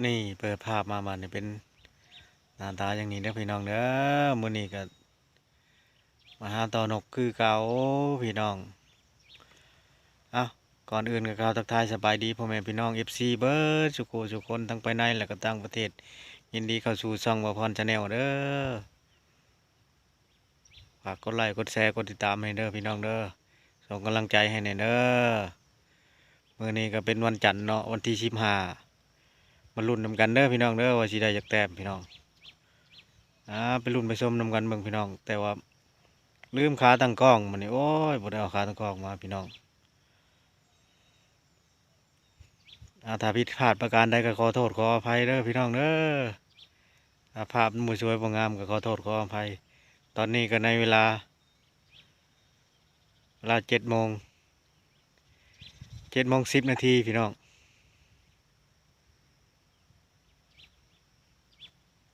ນີ້ ເປີດພາບມາບາດນີ້ເປັນໜ້າຕາຢ່າງນີ້ເດີພີ່ນ້ອງເດີ. ມື້ນີ້ກໍມາຫາຕໍ່ນົກຄືເກົ່າພີ່ນ້ອງ. ເອົ້າ ກ່ອນອື່ນກໍກ່າວທັກທາຍສະບາຍດີພໍ່ແມ່ພີ່ນ້ອງ ເອັຟຊີ ເບິດສູ່ຄູ່ສູ່ຄົນ ທັງພາຍໃນ ແລະກໍຕ່າງປະເທດ. ຍິນດີເຂົ້າສູ່ຊ່ອງບ່າວພອນ Channel ເດີ. ຝາກກົດໄລ້ ກົດແຊ ກົດຕິດຕາມໃຫ້ເດີພີ່ນ້ອງເດີ ສົ່ງກຳລັງໃຈໃຫ້ແດ່ເດີ. ມື້ນີ້ກໍເປັນວັນຈັນເນາະ ວັນທີສິບຫ້າ ມາລຸ້ນນຳກັນເດີພີ່ນ້ອງເດີ ວ່າຊິໄດ້ຈັກແຕ້ມພີ່ນ້ອງ. ອ່າ ໄປລຸ້ນໄປຊົມນຳກັນເບິ່ງພີ່ນ້ອງ. ແຕ່ວ່າລືມຂາຕັ້ງກ້ອງມື້ນີ້ ໂອ້ຍ ບໍ່ໄດ້ເອົາຂາຕັ້ງກ້ອງມາພີ່ນ້ອງ. ອ່າ ຖ້າຜິດພາດປະການໃດກໍຂໍໂທດຂໍອະໄພເດີພີ່ນ້ອງເດີ. ຖ້າພາບມັນບໍ່ສວຍບໍ່ງາມກໍຂໍໂທດຂໍອະໄພ. ຕອນນີ້ກໍໃນເວລາ ເວລາເຈັດໂມງ ເຈັດໂມງສິບນາທີພີ່ນ້ອງ.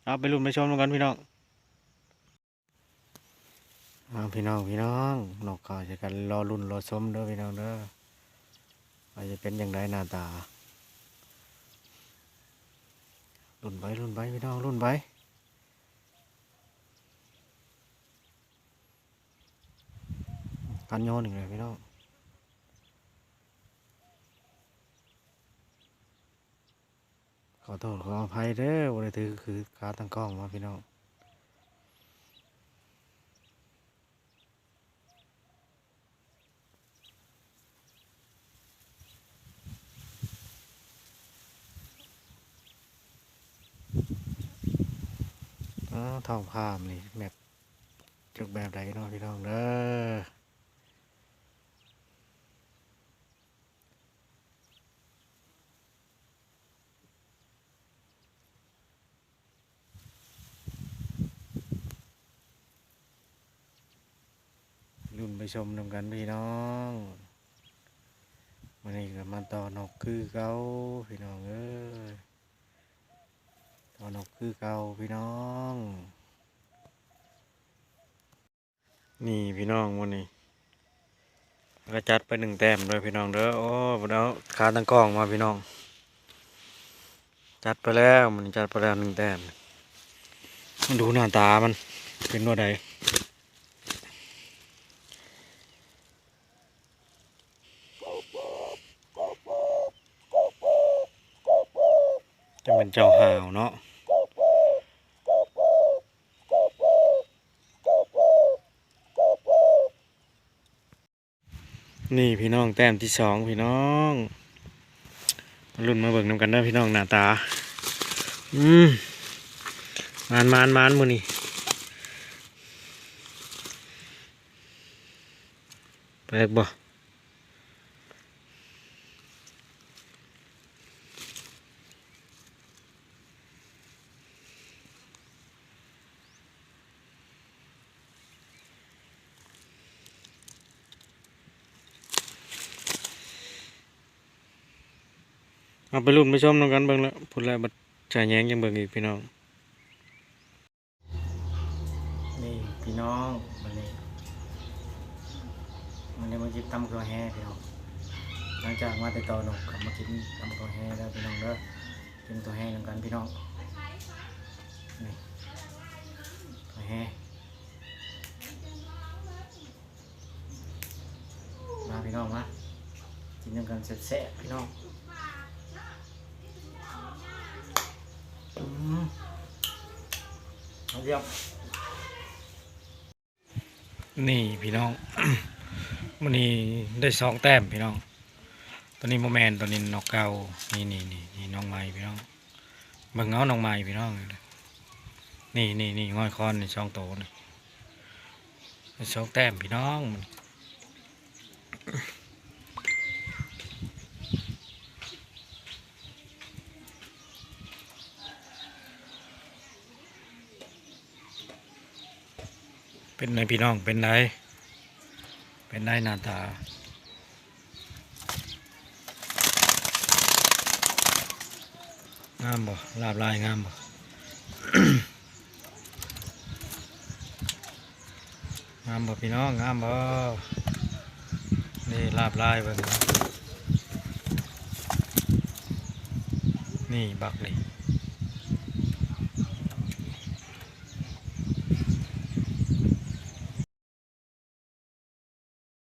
ເອົາ ໄປລຸ້ນໄປຊົມນຳກັນພີ່ນ້ອງ. ເອົາ ພີ່ນ້ອງ ພີ່ນ້ອງ ນົກເຂົ້າໃສ່ກັນ ລໍລຸ້ນລໍຊົມເດີພີ່ນ້ອງເດີ ວ່າຈະເປັນຈັ່ງໃດໜ້າຕາ. ລຸ້ນໄປ ລຸ້ນໄປພີ່ນ້ອງ ລຸ້ນໄປ. ກັນໂຍນອີກແລ້ວພີ່ນ້ອງ. ຂໍໂທດຂໍອະໄພເດີ ບໍ່ໄດ້ຖື ຄືຂາຕັ້ງກ້ອງມາພີ່ນ້ອງ. ອ້າວ ທ້ອງຟ້ານີ້ແມັບ ຈັກແບບໃດເນາະພີ່ນ້ອງເດີ. ລຸ້ນໄປຊົມນຳກັນພີ່ນ້ອງ. ມື້ນີ້ກໍມາຕໍ່ນົກຄືເກົ່າພີ່ນ້ອງເອີຍ ຕໍ່ນົກຄືເກົ່າພີ່ນ້ອງ. ນີ້ພີ່ນ້ອງ ມື້ນີ້ກໍຈັດໄປໜຶ່ງແຕ້ມເດີພີ່ນ້ອງເດີ. ໂອ້ ບໍ່ໄດ້ເອົາຂາຕັ້ງກ້ອງມາພີ່ນ້ອງ. ຈັດໄປແລ້ວ ມື້ນີ້ຈັດໄປແລ້ວໜຶ່ງແຕ້ມ. ມາດູໜ້າຕາມັນເປັນແນວໃດ. ຈະແມ່ນເຈົ້າຫາວເນາະ. ນີ້ພີ່ນ້ອງ ແຕ້ມທີສອງພີ່ນ້ອງ. ມາລຸ້ນມາເບິ່ງນຳກັນເດີພີ່ນ້ອງ ໜ້າຕາ. ອືມ ມານໆໆ ມື້ນີ້ ແປກບໍ່? ເອົາໄປລຸ້ນໄປຊົມນຳກັນເບິ່ງແລ້ວ ພຸ້ນແຫຼະ ບັດສາຍແຍງຈັ່ງເບິ່ງອີກພີ່ນ້ອງ. ນີ້ພີ່ນ້ອງ ມື້ນີ້ ມື້ນີ້ມາກິນຕຳທົ່ວແຮ່ພີ່ນ້ອງ. ຫຼັງຈາກມາແຕ່ຕໍ່ນົກກໍມາກິນຕຳທົ່ວແຮ່ເດີພີ່ນ້ອງເດີ. ກິນທົ່ວແຮ່ນຳກັນພີ່ນ້ອງ. ນີ້ ທົ່ວແຮ່ ມາພີ່ນ້ອງມາ ກິນນຳກັນແຊບໆ ພີ່ນ້ອງ. ອືມ ເອົາ ຢ້ຽມ. ນີ້ພີ່ນ້ອງ ມື້ນີ້ໄດ້ສອງແຕ້ມພີ່ນ້ອງ. ຕົວນີ້ບໍ່ແມ່ນ ຕົວນີ້ນົກເກົ່າ. ນີ້ໆໆ ນີ້ນ້ອງໃໝ່ພີ່ນ້ອງ. ເບິ່ງເອົານ້ອງໃໝ່ພີ່ນ້ອງ. ນີ້ໆໆ ງອຍຄອນນີ້ສອງໂຕນີ້ ສອງແຕ້ມພີ່ນ້ອງ. ເປັນໃດພີ່ນ້ອງ ເປັນໃດ ເປັນໃດໜ້າຕາ? ງາມບໍ່? ລາບລາຍງາມບໍ່? ງາມບໍ່ພີ່ນ້ອງ? ງາມບໍ່? ນີ້ລາບລາຍເບິ່ງ. ນີ້ບັກນີ້